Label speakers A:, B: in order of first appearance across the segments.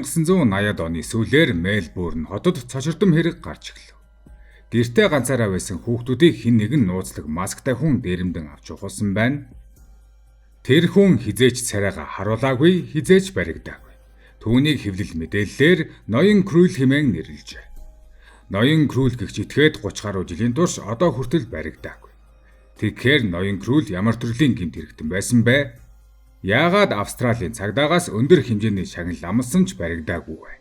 A: 1980-ад оны сүүлээр Мельбурн хотод цочирдом хэрэг гарч эхлэв. Гэртээ ганцаараа байсан хүүхдүүдийг хэн нэгэн нууцлаг масктай хүн дээрэмдэн авч ухуулсан байна. Тэр хүн хэзээ ч царайгаа харуулаагүй, хэзээ ч баригдаагүй. Түүнийг хэвлэл мэдээллээр Ноён Крул хэмээн нэрлэжээ. Ноён Крул гэгч этгээд 30 гаруй жилийн турш одоо хүртэл баригдаагүй. Тэгэхээр Ноён Крул ямар төрлийн гэмт хэрэгтэн байсан бэ? Яагаад Австралийн цагдаагаас өндөр хэмжээний шагнал амласан ч баригдаагүй вэ?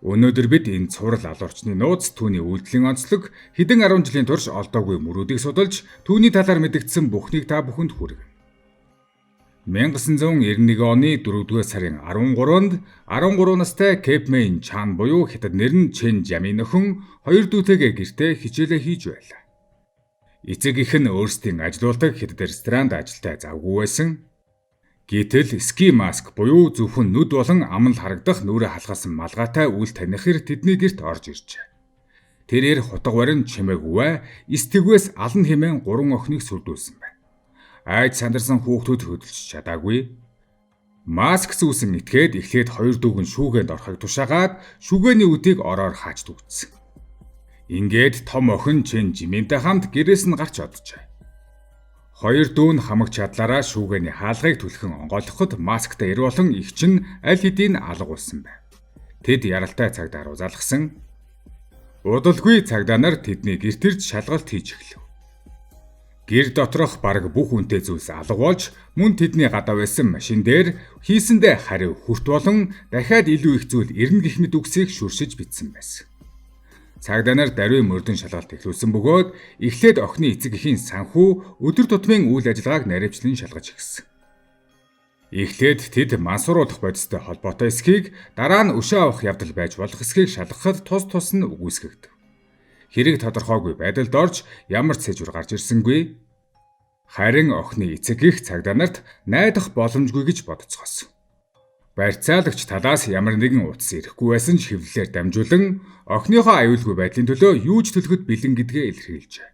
A: Өнөөдөр бид энэ цуврал алуурчны нууц, түүний үйлдэлийн онцлог, хэдэн 10 жилийн турш олдоогүй мөрүүдийг судалж, түүний талаар мэдэгдсэн бүхнийг та бүхэнд хүргэнэ. 1991 оны 4-р сарын 13-нд 13 настай Кэпмейн Чан буюу хятад нэр нь Чен Жамийн охин хоёр дүүтэйгээ гэртээ хичээлээ хийж байлаа. Эцэг эх нь өөрсдийн ажилуулдаг хятад ресторанд ажилдаа завгүй байсан. Гэтэл ski mask буюу зөвхөн нүд болон ам л харагдах нүүрээ халгаалсан малгайтай үл таних эр тэдний гэрт орж иржээ. Тэрээр хутга барин чимээгүй эс тэгвээс ална хэмээн гурван охиныг сүрдүүлсэн байна. Айж сандарсан хүүхдүүд хөдөлж чадаагүй. Маск зүүсэн этгээд эхлээд хоёр дүүг нь шүүгээнд орохыг тушаагаад шүүгээний үдийг ороор хааж түгжсэн. Ингээд том охин Чен Жиминтэй хамт гэрээс нь гарч оджээ. Хоёр дүү нь хамаг чадлаараа шүүгээний хаалгыг түлхэн онгойлгоход масктай эр болон эгч нь аль хэдийн алга болсон байв. Тэд яралтай цагдаа руу залгасан. Удалгүй цагдаа нар тэдний гэрт ирж шалгалт хийж эхлэв. Гэр доторх бараг бүх үнэтэй зүйлс алга болж, мөн тэдний гадаа байсан машин дээр хийсэндээ хариу хүрт болон дахиад илүү их зүйл ирнэ гэх мэт үгсийг шүршиж бичсэн байсан. Цагдаа нар даруй мөрдөн шалгалт эхлүүлсэн бөгөөд эхлээд охины эцэг эхийн санхүү, өдөр тутмын үйл ажиллагааг наривчлан шалгаж эхэлсэн. Эхлээд тэд мансууруулах бодистой холбоотой эсхийг, дараа нь өшөө авах явдал байж болох эсхийг шалгахад тус тус нь үгүйсгэгдэв. Хэрэг тодорхойгүй байдалд орж ямар ч сэжүр гарч ирсэнгүй. Харин охины эцэг эх цагдаа нарт найдах боломжгүй гэж бодоцгоосон. Барьцаалагч талаас ямар нэгэн утас ирэхгүй байсан ч хэвлэлээр дамжуулан охиныхоо аюулгүй байдлын төлөө юу ч төлөхөд бэлэн гэдгээ илэрхийлжээ.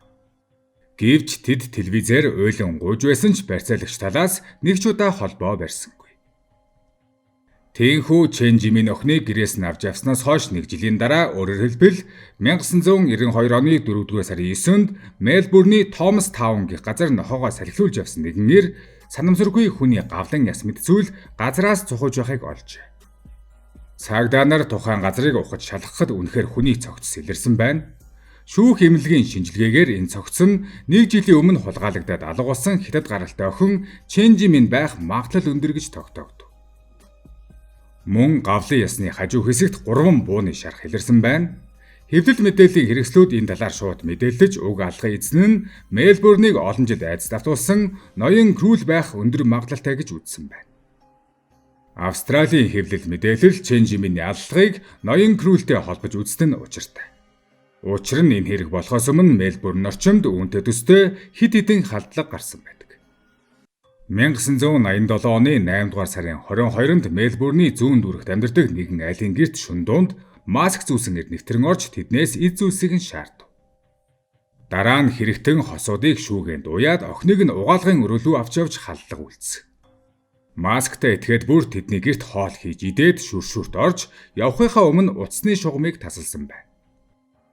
A: Гэвч тэд телевизээр уйлан гуйж байсан ч барьцаалагч талаас нэг ч удаа холбоо барьсангүй. Тийнхүү Чен Жимийн охиныг гэрээс нь авч явснаас хойш нэг жилийн дараа, өөрөөр хэлбэл 1992 оны 4-р сарын 9-нд Мельбурний Томас Таун гэх газар нохойгоо салхилуулж явсан нэгэн эр санамсаргүй хүний гавлан яс мэт зүйл газраас цухуйж байхыг олжээ. Цагдаа нар тухайн газрыг ухаж шалгахад үнэхээр хүний цогц илэрсэн байна. Шүүх эмнэлгийн шинжилгээгээр энэ цогц нь нэг жилийн өмнө хулгайлагдаад алга болсон хятад гаралтай охин Чен Жимин байх магадлал өндөр гэж тогтоогдов. Мөн гавлын ясны хажуу хэсэгт гурван бууны шарх илэрсэн байна. Хэвлэл мэдээллийн хэрэгслүүд энэ талаар шууд мэдээлэж, уг алгын эзэн нь Мельбурнийг олон жил айдаст автуулсан ноён Крул байх өндөр магадлалтай гэж үзсэн байна. Австралийн хэвлэл мэдээлэл Чен Жиминий аллагыг ноён Крултэй холбож үзсэн нь учиртай. Учир нь энэ хэрэг болохоос өмнө Мельбурн орчимд үүнтэй төстэй хэд хэдэн халдлага гарсан байдаг. 1987 оны 8 дугаар сарын 22-нд Мельбурний зүүн дүүрэгт амьдардаг нэгэн айлын гэрт шөнө дунд маск зүүсэн эр нэвтрэн орж тэднээс эд зүйлсийг нь шаардав. Дараа нь хэрэгтэн хосуудыг шүүгээнд уяад охиныг нь угаалгын өрөө лүү авч явж халдлага үйлдсэн. Масктай этгээд бүр тэдний гэрт хоол хийж идээд шүршүрт орж явахынхаа өмнө утасны шугамыг тасалсан байна.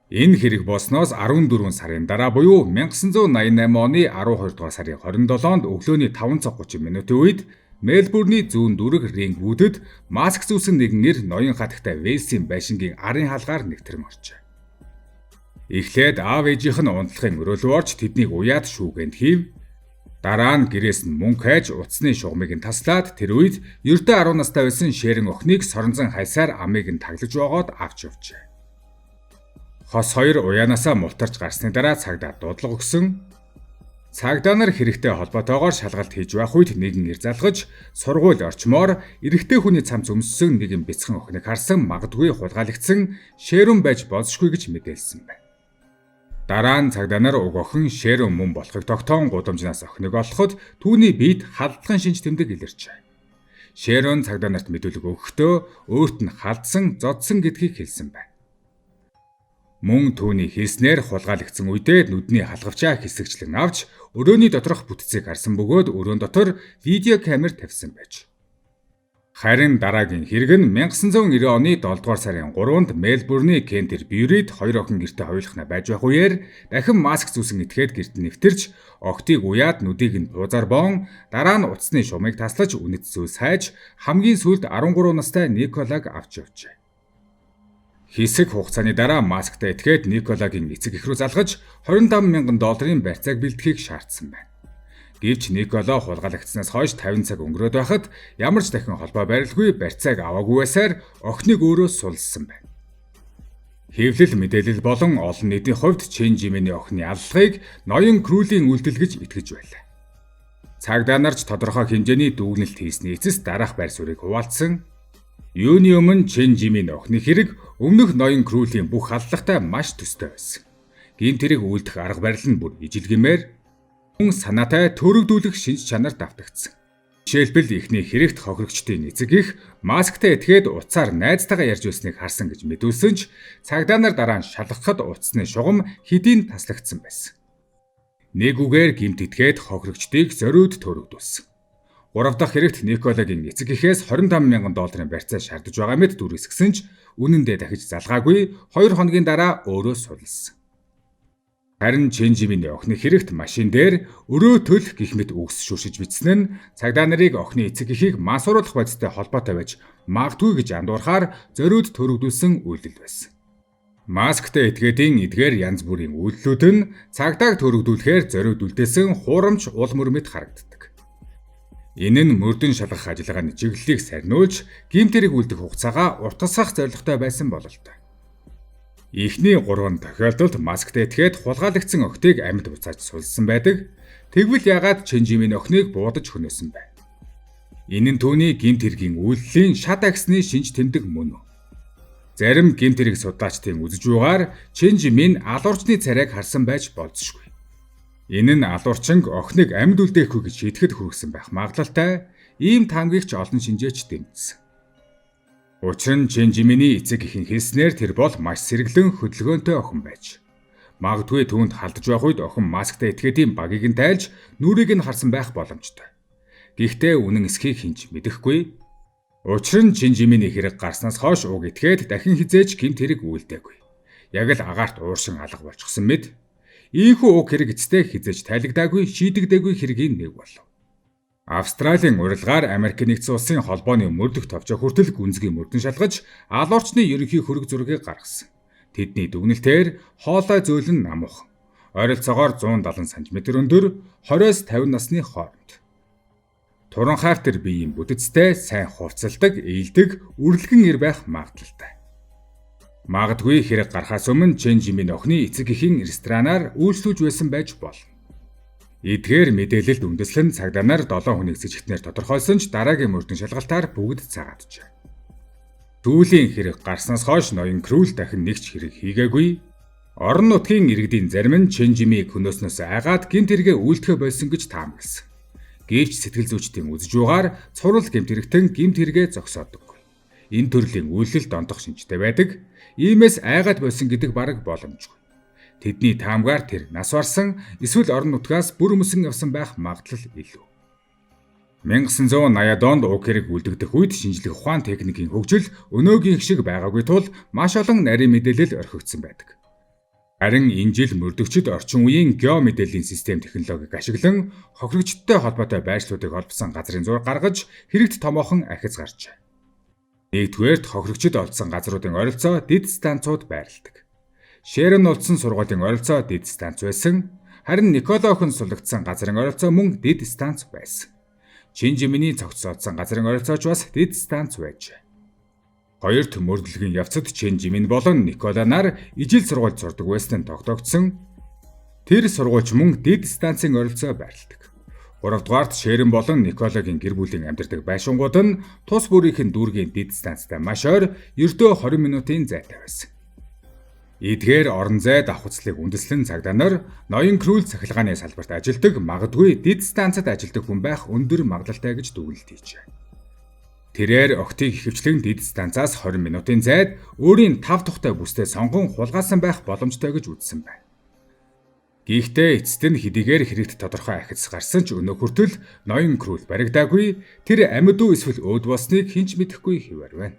A: Энэ хэрэг болсноос 14 сарын дараа буюу 1988 оны 12 дугаар сарын 27-нд өглөөний 5 цаг 30 минутын үед Мельбурний зүүн дүүрэг Рингвүдэд маск зүүсэн нэгэн эр ноён хатагтай Вэлсийн байшингийн арын хаалгаар нэвтрэн оржээ. Эхлээд аав ээжийнх нь унтлахын өрөө лүү орж тэднийг уяад шүүгээнд хийв. Дараа нь гэрээс нь мөнгө хайж утасны шугамыг нь таслаад тэр үед ердөө 10 настай байсан Шэрэн охиныг соронзон хайсаар амыг нь таглаж богоод авч явжээ. Хос хоёр уяанаасаа мултарч гарсны дараа цагдаа дуудлага өгсөн. Цагдаа нар хэрэгтэй холбоотойгоор шалгалт хийж байх үед нэгэн эр залгаж, сургууль орчмоор эрэгтэй хүний цамц өмссөн нэгэн бяцхан охиныг харсан, магадгүй хулгайлагдсан Шэрүн байж болзошгүй гэж мэдээлсэн байна. Дараа нь цагдаа нар уг охин Шэрүн мөн болохыг тогтоон гудамжнаас охиныг олоход түүний биед халдлагын шинж тэмдэг илэрчээ. Шэрүн цагдаа нарт мэдүүлэг өгөхдөө өөрт нь халдсан, зодсон гэдгийг хэлсэн байна. Мөн түүний хэлснээр хулгайлагдсан үедээ нүдний халгавчаа хэсэгчлэн авч өрөөний доторх бүтцийг харсан бөгөөд өрөөн дотор видео камер тавьсан байж. Харин дараагийн хэрэг нь 1990 оны 7 дугаар сарын 3-нд Мельбурний Кентербюрид хоёр охин гэртээ хоёулахна байж байх үеэр дахин маск зүүсэн этгээд гэрт нэвтэрч охидыг уяад нүдийг нь пуузаар боон дараа нь утасны шумыг таслаж үнэт зүйлс хайж хамгийн сүүлд 13 настай Николаг авч явжээ. Хэсэг хугацааны дараа масктай этгээд Николагийн эцэг эх рүү залгаж 25,000 долларын барьцааг бэлтгэхийг шаардсан байна. Гэвч Никола хулгайлагдсанаас хойш 50 цаг өнгөрөөд байхад ямар ч дахин холбоо барилгүй, барьцааг аваагүй байсаар охиныг өөрөө суллсан байна. Хэвлэл мэдээлэл болон олон нийтийн хувьд Чен Жимэний охины аллагыг ноён Крулийн үйлдэл гэж итгэж байлаа. Цагдаа нар ч тодорхой хэмжээний дүгнэлт хийсний эцэс дараах байр суурийг хуваалцсан. Юуны өмнө Чен Жимийн охины хэрэг өмнөх ноён Крулийн бүх халдлагатай маш төстэй байсан. Гэмт хэрэг үйлдэх арга барил нь бүр ижилгэмээр мөн санаатай төрөгдүүлэх шинж чанар давтагдсан. Жишээлбэл, эхний хэрэгт хохирогчдын эцэг эх масктай этгээд утсаар найзтайгаа ярьж байсныг харсан гэж мэдүүлсэн ч цагдаа нар дараа нь шалгахад утасны шугам хэдийн таслагдсан байсан. Нэг үгээр гэмт этгээд хохирогчдыг зориуд төрөгдүүлсэн. Гурав дахь хэрэгт Николагийн эцэг эхээс 25,000 долларын барьцаа шаардаж байгаа мэт дүрсгэсэн ч үнэндээ дахиж залгаагүй, 2 хоногийн дараа өөрөө суллсан. Харин Чен Жимийн охины хэрэгт машин дээр өрөө төл гэх мэт үгс шүршиж бичсэн нь цагдаа нарыг охины эцэг эхийг мансууруулах бодистой холбоотой байж магадгүй гэж андуурахаар зориуд төрөгдүүлсэн үйлдэл байсан. Масктай этгээдийн эдгээр янз бүрийн үйлдэлүүд нь цагдааг төрөгдүүлэхээр зориуд үлдээсэн хуурамч уул мөр мэт харагддаг. Энэ нь мөрдөн шалгах ажиллагааны чиглэлийг сарниулж гэмт хэрэг үлдэх хугацаагаа уртасгах зорилготой байсан бололтой. Эхний гурван тохиолдолд масктай этгээд хулгайлагдсан охидыг амьд буцааж суллсан байдаг. Тэгвэл яагаад Чен Жимийн охиныг буудаж хөнөөсөн бэ? Энэ нь түүний гэмт хэргийн үйлдэлийн шат агсны шинж тэмдэг мөн үү? Зарим гэмт хэрэг судлаачдын үзэж буйгаар Чен Жимийн алуурчны царайг харсан байж болзошгүй. Энэ нь алуурчинг охиныг амьд үлдээхгүй гэж шийдэхэд хүргэсэн байх магадлалтай. Ийм таамгийг ч олон шинжээч дэмжсэн. Учир нь Чен Жиминий эцэг эхийн хэлснээр тэр бол маш сэргэлэн хөдөлгөөнтэй охин байж. Магадгүй түүнд халдаж байх үед охин масктай этгээдийн багийг нь тайлж нүрийг нь харсан байх боломжтой. Гэхдээ үнэн эсхийг хэн ч мэдэхгүй. Учир нь Чен Жиминий хэрэг гарснаас хойш уг этгээд дахин хэзээ ч гэмт хэрэг үйлдээгүй. Яг л агаарт ууршин алга болчихсон мэт. Ийнхүү уг хэрэг эцэстээ хэзээ ч тайлагдаагүй, шийдэгдээгүй хэргийн нэг болов. Австралийн урилгаар Америк нэгдсэн улсын холбооны мөрдөх товчоо хүртэл гүнзгий мөрдөн шалгаж алуурчны ерөнхий хөрөг зургийг гаргасан. Тэдний дүгнэлтээр хоолой зөөлөн намуухан. Ойролцоогоор 170 см өндөр, 20-оос 50 насны хооронд. Туранхайр биеийн бүтэцтэй, сайн хувцалдаг, ээлдэг, үрлэгэн эр байх магадлалтай. Магадгүй хэрэг гарахаас өмнө Чен Жимийн охины эцэг эхийн ресторанаар үйлчлүүлж байсан байж болно. Эдгээр мэдээлэлд үндэслэн цагдаа нар 7 хүнийг сэжигтнээр тодорхойлсон ч дараагийн мөрдөн шалгалтаар бүгд цагааджээ. Түүлийн хэрэг гарснаас хойш ноён Крул дахин нэг ч хэрэг хийгээгүй. Орон нутгийн иргэдийн зарим нь Чен Жимийг хөнөөснөөс айгаад гэмт хэрэгээ үйлдэхээ больсон гэж таамагласан. Гэвч сэтгэл зүйчдийн үзэж буйгаар цурал гэмт хэрэгтэн гэмт хэрэгээ зогсоодоггүй. Энэ төрлийн үйлдэл донтох шинжтэй байдаг. Иймээс айгаад больсон гэдэг бараг боломжгүй. Тэдний таамгаар тэр нас барсан эсвэл орон нутгаас бүр мөсөн явсан байх магадлал илүү. 1980-ад онд уг хэрэг үлдэгдэх үед шинжлэх ухаан техникийн хөгжил өнөөгийн шиг байгаагүй тул маш олон нарийн мэдээлэл орхигдсон байдаг. Харин энэ жил мөрдөгчид орчин үеийн геомэдээллийн систем технологиг ашиглан хохирогчдтой холбоотой байршлуудыг холбосон газрын зураг гаргаж хэрэгт томоохон ахиц гарчээ. Нэгдүгээрт хохирогчид олдсон газруудын ойролцоо дэд станцууд байрладаг. Шэрон олдсон сургуулийн ойролцоо дэд станц байсан. Харин Никола охин суллагдсан газрын ойролцоо мөн дэд станц байсан. Чин Жиминий цогцос олдсон газрын ойролцоо ч бас дэд станц байжээ. Хоёрт мөрдлөгийн явцад Чен Жимин болон Никола нар ижил сургуульд сурдаг байсан нь тогтоогдсон. Тэр сургуульч мөн дэд станцын ойролцоо байрладаг. Гуравдугаарт Шэрэн болон Николагийн гэр бүлийн амьдардаг байшингууд нь тус бүрийнх нь дүүргийн дэд станцтай маш ойр, ердөө 20 минутын зайтай байсан. Эдгээр орон зай давхцлыг үндэслэн цагдаа нар ноён Крул цахилгааны салбарт ажилладаг, магадгүй дэд станцад ажилладаг хүн байх өндөр магадлалтай гэж дүгнэлт хийжээ. Тэрээр охидыг ихэвчлэн дэд станцаас 20 минутын зайд өөрийн 5 тухтай бүстэй сонгон хулгайлсан байх боломжтой гэж үзсэн байна. Гэхдээ эцэст нь хэдийгээр хэрэгт тодорхой ахиц гарсан ч өнөө хүртэл ноён Крул баригдаагүй, тэр амьд уу эсвэл өөд болсныг хэн ч мэдэхгүй хэвээр байна.